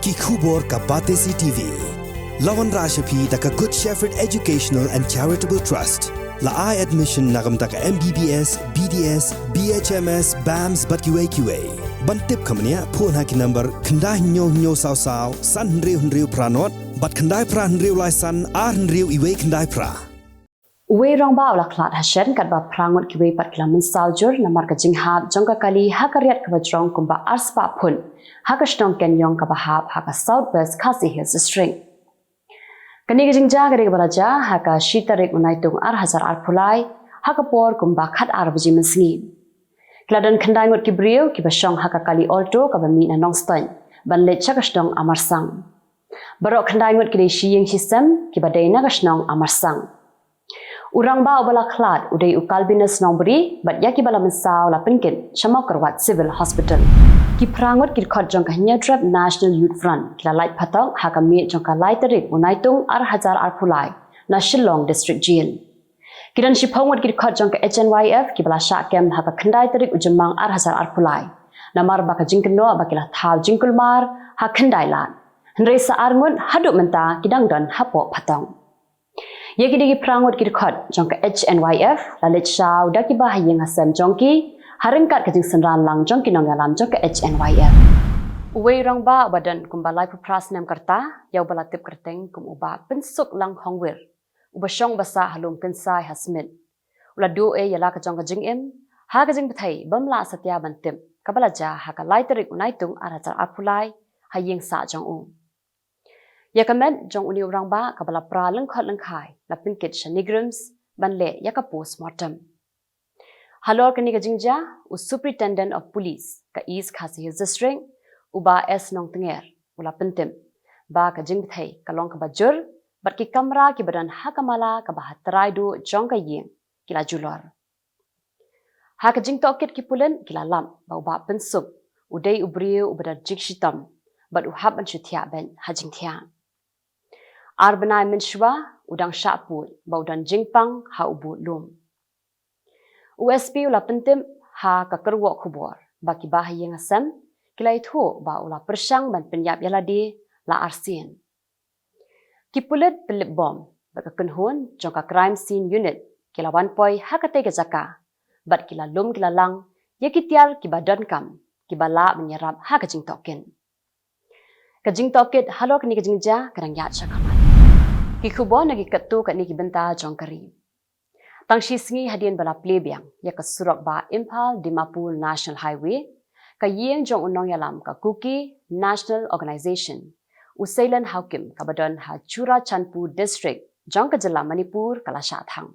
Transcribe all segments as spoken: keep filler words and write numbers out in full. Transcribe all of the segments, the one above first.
Ki khubor ka Batesi T V. La wanrah sha phi da ka Good Shepherd Educational and Charitable Trust. La ai admission na ka bynta ka M B B S, B D S, B H M S, BAMS bad kiwei kiwei. Ban tip kumne, phone ha ki number khyndai hynñiew hynñiew saw saw san hynriew hynriew phra nod bad khyndai phra hynriew lai san ar hynriew iwei khyndai phra. Uwei u rangbah u la khlad ha shen katba phra ngut kiwei pat ki la mynsaw jur namar ka jinghap jong ka kali ha ka riat kaba jrong kumba arspah phut ha ka shnong Kenyong kaba hap ha ka South West Khasi Hills District. Kane ka jingjia ka dei kaba la jia ha ka shi tarik u Naitung ar hajar arphew lai ha ka por kumba khatar baje mynsngi. Ki la don khyndai ngut ki briew kiba shong ha ka kali Alto kaba mih na Nongstoiñ ban leit sha ka shnong Amarsang. Baroh khyndai ngut ki dei shi ïing shi sem kiba dei na ka shnong Amarsang. U rangbah uba la khlad u dei u Calvinus Nongbri bad ïa kiba la mynsaw la pynkit sha Mawkyrwat Civil Hospital. Ki phra ngut ki dkhot jong ka Hynñiewtrep National Youth Front ki la lait phatok ha ka miet jong ka lai tarik u Naitung ar hajar arphew lai na Shillong District Jail. Ki don shiphew ngut ki dkhot jong ka H N Y F kiba la shah kem ha ka khyndai tarik u Jymmang ar hajar arphew lai namar ba ka jingkynnoh ba ki la thaw jingkulmar ha khyndai lad. Hynrei sa ar ngut haduh mynta ki dang don hapoh phatong. Ïa ki dei ki phra ngut ki dkhot jong ka H N Y F la leit shaw da kiba ha ïing ha sem jong ki ha ryngkat ka jingsynran lang jong ki nongïalam jong ka H N Y F. Uwei u rangbah uba don kumba laiphew phra snem ka rta, ïa uba la tip kyrteng kum u Bah Pynsuk Langhongwir, uba shong ba sah ha Lum Kynsai ha Smit, u la duh ei ïa la ka jong ka jingim ha ka jingbthei bym lah satia ban tip kaba la jia ha ka lai tarik u Naitung ar hajar arphew lai ha ïing sah jong u. Ïa ka met jong une u rangbah kaba la pra lyngkhot lyngkhai la pynkit sha NEIGRIHMS ban leh ïa ka post mortem. Halor kane ka jingjia, u Superintendent of Police ka East Khasi Hills District, u Bah S Nongtnger, u la pyntip ba ka jingbthei ka long kaba jur bad ki kamra kiba don ha ka mala kaba ha trai duh jong ka ïing ki la julor. Ha ka jingtohkit ki pulit ki la lap ba u Bah Pynsuk u dei u briew uba don jingshitom bad u hap ban shu thiah beit ha jingthiah. Ar bnai mynshuwa u dang shah pud ba u don jingpang ha u bud lum. U S P u la pyntip ha ka kyrwoh khubor ba kiba ha ïing ha sem ki la ïathuh ba u la pyrshang ban pynïap ïa lade la arsien. Ki pulit pynlip bom bad ka kynhun jong ka Crime Scene Unit ki la wan poi ha katei ka jaka bad ki la lum ki la lang ïa ki tiar kiba donkam kiba lah ban ïarap ha ka jingtohkit. Ka jingtohkit halor kane ka jingjia ka dang ïaid shakhmat. Ki khubor na ki katto katne ki bynta jong ka ri. Tang shi sngi hadien ba la plie biang ïa ka surok ba Imphal Dimapur National Highway, ka ïing jong u nongïalam ka Kuki National Organization, u Seilen Haokip, kaba don ha Churachandpur District jong ka jylla Manipur ka la shah thang.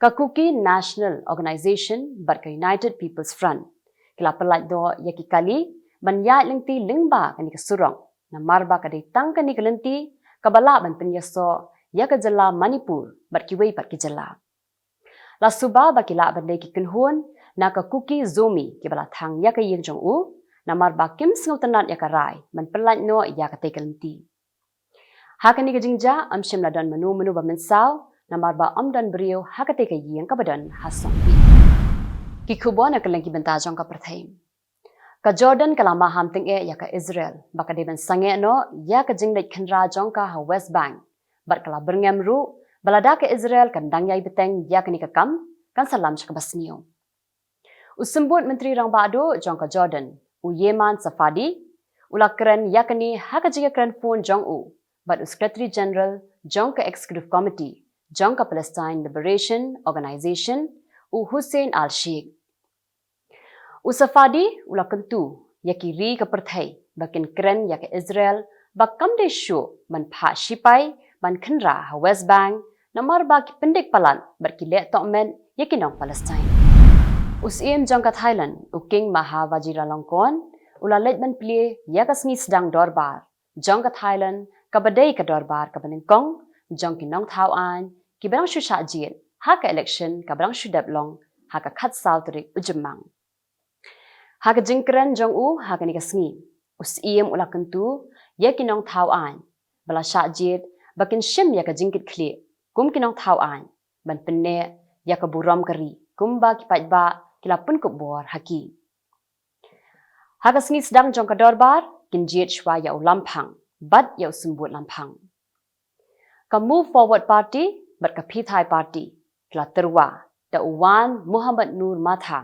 Ka Kuki National Organization bad ka United People's Front ki la pyllait noh ïa ki kali ban ïaid lynti lyngba kane ka surok namar ba ka dei tang kane ka lynti kaba lah ban pynïasoh ïa ka jylla Manipur bad kiwei pat ki jylla. La suba ba ki lah ban dei ki kynhun na ka Kuki Zomi kiba la thang ïa ka ïing jong u namar ba kim sngewtynnad ïa ka rai ban pyllait noh ïa katei ka lynti. Ha kane ka jingjia ym shym la don mano mano ba mynsaw namar ba ym don briew ha katei ka ïing kaba don ha Songpi. Ki khubor na kylleng ki bynta jong ka pyrthei. Ka Jordan ka la maham tyngeh ïa ka Israel ba ka dei ban sangeh noh ïa ka jingleit khynra jong ka ha West Bank bad ka la byrngem ruh ba lada ka Israel kan dang ïai bteng ïa kane ka kam kan sa lam sha kaba sniew. U Symbud Myntri Rangbah Duh jong ka Jordan, u Ayman Safadi, u la kren ïa kane ha ka jingïakren phone jong u bad u Secretary General jong ka Executive Committee jong ka Palestine Liberation Organization, u Hussein Al-Sheikh. U Safadi u la kyntu ïa ki ri ka pyrthei ba kin kren ïa ka Israel ba kam dei shuh ban phah shipai ban khynra ha West Bank namar ba ki pyndik palat bad ki leh tohmet ïa ki nong Palestine. U Syiem jong ka Thailand, u King Maha Vajiralongkorn, u la leit ban plie ïa ka sngi sdang dorbar jong ka Thailand kaba dei ka dorbar kaba nyngkong jong ki nongthaw aiñ kiba dang shu shah jied ha ka election kaba dang shu dep long ha ka khatsaw tarik u Jymmang. Ha ka jingkren jong u ha kane ka sngi, u Syiem u la kyntu ïa ki nongthaw aiñ ba la shah jied ba kin shim ïa ka jingkitkhlieh kum ki nongthaw aiñ ban pynneh ïa ka burom ka ri kumba ki paidbah ki la pynkup bor ha ki. Ha ka sngi sdang jong ka dorbar, kin jied shwa ïa u Lamphang bad ïa u Symbud Lamphang. Ka Move Forward Party bad ka Phithai Party ki la tyrwa da u Wan Muhammad Nur Matha,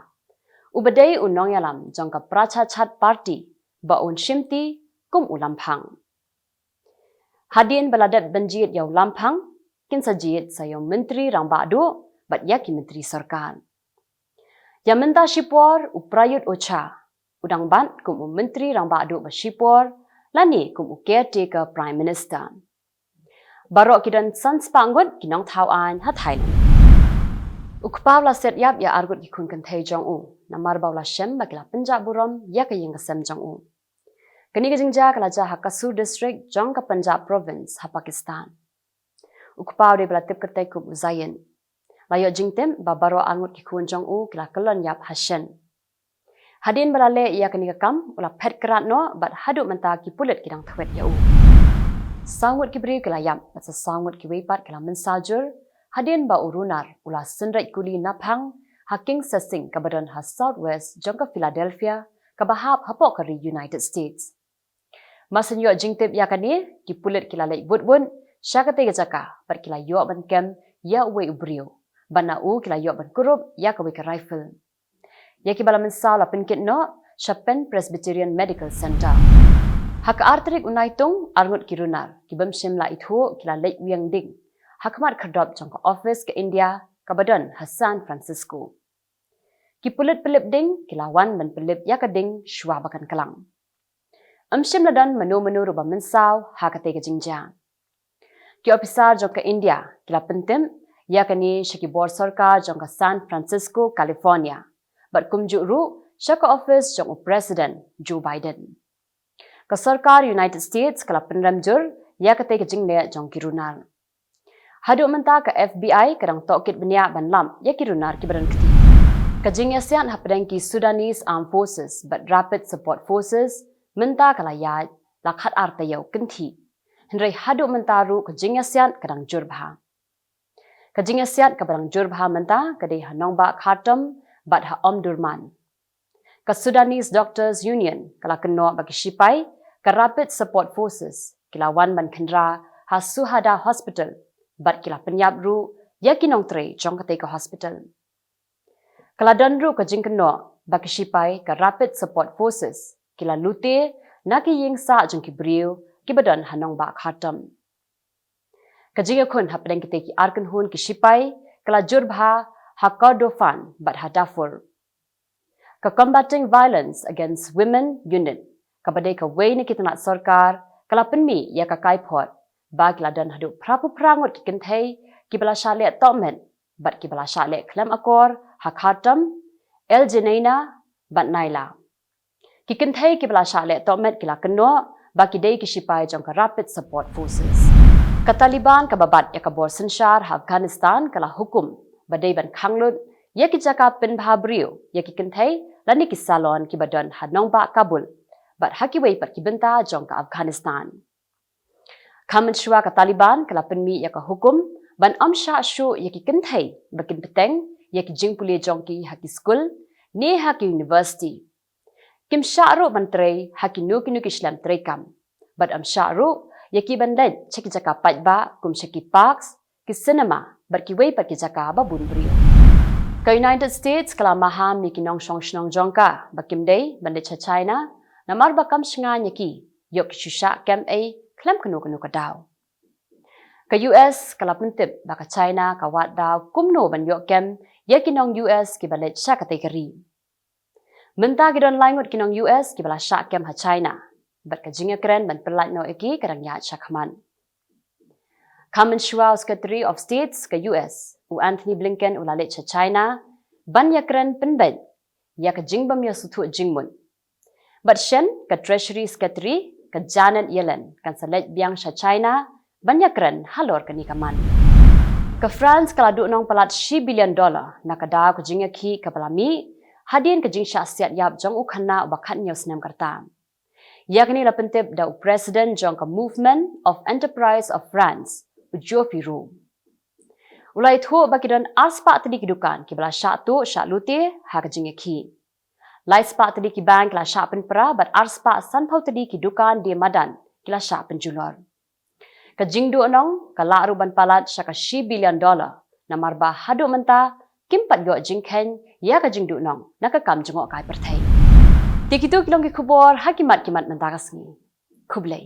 uba dei u nongïalam jong ka Prachachat Party, ba un shimti kum u Lamphang. Hadien ba la dep ban jied ïa u Lamphang, kin sa jied sa ïa u Myntri Rangbah Duh bad ïa ki Myntri Sorkar. Ïa mynta shipor u Prayut Ocha u dang bat kum u Myntri Rangbah Duh ba shipor, lane kum u Caretaker Prime Minister. Baroh ki don san spah ngut ki nongthaw aiñ ha Thailand. U kpa u la set ïap ïa ar ngut ki khun kynthei jong u, namar ba u la shem ba ki la pynjah burom ïa ka ïing ka sem jong u. Kane ka jingjia ka la jia ha Kasur District jong ka Punjab Province ha Pakistan. U kpa u dei ba la tip kyrteng kum u Zain. La ïoh jingtip ba baroh ar ngut ki khun jong u ki la kyllon ïap ha shen. Hadien ba la leh ïa kane ka kam, u la phet krad noh bad haduh mynta ki pulit ki dang thwet ïa u. Saw ngut ki briew ki la ïap bad sa saw ngut kiwei pat ki la mynsaw jur, hadien ba u runar u la synreit kuli naphang ha King Sesing kaba don ha South West jong ka Philadelphia, kaba hap hapoh ka ri United States. Mar shen ïoh jingtip ïa kane, ki pulit ki la leit wut wut sha katei ka jaka bad ki la ïoh ban kem ïa uwei u briew, bad na u ki la ïoh ban kurup ïa kawei ka rifle. Ïa kiba la mynsaw la pynkit noh sha Penn Presbyterian Medical Center. Ha ka ar tarik u Naitung, ar ngut ki runar ki bym shym la ithuh ki la leit wiang ding ha khmat khyrdop jong ka office ka India kaba don ha San Francisco. Ki pulit pynlip ding ki la wan ban pynlip ïa ka ding shwa ba kan klang. Ym shym la don mano mano ruh ba mynsaw ha katei ka jingjia. Ki ophisar jong ka India ki la pyntip ïa kane sha ki bor sorkar jong ka San Francisco, California, bad kumjuh ruh sha ka office jong u President Joe Biden. Ka sorkar United States ka la pynrem jur ïa katei ka jingleh jong ki runar. Haduh mynta ka F B I ka dang tohkit bniah ban lap ïa ki runar kiba don kti. Ka jingïasiat hapdeng ki Sudanese Armed Forces bad Rapid Support Forces mynta ka la ïaid la khatar taïew kynthih. Hynrei haduh mynta ruh ka jingïasiat ka dang jur bha. Ka jingïasiat kaba dang jur bha mynta ka dei ha nongbah Khartoum bad ha Omdurman. Ka Sudanese Doctors Union ka la kynnoh ba ki shipai ka Rapid Support Forces ki la wan ban khynra ha Suhada Hospital bad ki la pynïap ruh ïa ki nongtrei jong katei ka hospital. Ka la don ruh ka jingkynnoh ba ki shipai ka Rapid Support Forces ki la lute na ki ïing sah jong ki briew kiba don ha nongbah Khartoum. Ka jingïakhun hapdeng kitei ki ar kynhun ki shipai ka la jur bha ha Kordofan bad ha Darfur. Ka Combating Violence Against Women Unit, kaba dei kawei na ki tnat sorkar, ka la pynmih ïa ka kaiphod ba ki la don haduh phra phew phra ngut ki kynthei kiba la shah leh tohmet bad kiba la shah leh khlem akor ha Khartoum, El Geneina bad Naila. Ki kynthei kiba la shah leh tohmet ki la kynnoh ba ki dei ki shipai jong ka Rapid Support Forces. Ka Taliban kaba bat ïa ka bor synshar ha Afghanistan ka la hukum ba dei ban khang lut ïa ki jaka pynbha briew ïa ki kynthei lane ki salon kiba don ha nongbah Kabul bad ha kiwei pat ki bynta jong ka Afghanistan. Kham mynshuwa ka Taliban ka la pynmih ïa ka hukum ban ym shah shuh ïa ki kynthei ba kin bteng ïa ki jingpule jong ki ha ki skul ne ha ki university. Kim shah ruh ban trei ha kino kino ki shlem treikam bad ym shah ruh ïa ki ban leit sha ki jaka paidbah kum sha ki parks, ki cinema bad kiwei pat ki jaka ba bun briew. Ka United States ka la maham ïa ki nongshong shnong jong ka ba kim dei ban leit sha China namar ba kam shngaiñ ïa ki ïoh ki shu shah kem ei khlem kano kano ka daw. Ka U S ka la pyntip ba ka China ka wad daw kumno ban ïoh kem ïa ki nong U S kiba leit sha katei ka ri. Mynta ki don lai ngut ki nong U S kiba la shah kem ha China bad ka jingïakren ban pynlait noh ïa ki ka dang ïaid shakhmat. Kham mynshuwa u Secretary of States ka U S, u Antony Blinken u la leit sha China ban ïakren pynbeit ïa ka jingbym ïasngewthuh jingmut. Bad shen ka Treasury Secretary ka Janet Yellen kan sa leit biang sha China ban ïakren halor kane ka mat. Ka France ka la duhnong palat shi billion dollar na ka daw ka jingïakhih kaba la mih hadien ka jingshah siat ïap jong u khynnah uba khathynñiew snem ka rta. Ïa kane la pyntip da u President jong ka Movement of Enterprise of France, u Geoffrey Roux. U la ïathuh ba ki don arspah tylli ki dukan kiba la shah tuh shah lute ha ka jingïakhih. Lai spah tylli ki bank ki la shah pynpra bad ar spah sanphew tylli ki dukan die madan ki la shah pynjulor. Ka jingduhnong ka lah ruh ban palat sha ka shi billion dollar, namar ba haduh mynta kim pat ïoh jingkheiñ ïa ka jingduhnong na ka kam jngohkai pyrthei. Te kito ki long ki khubor ha ki mat ki mat mynta ka sngi. Khublei.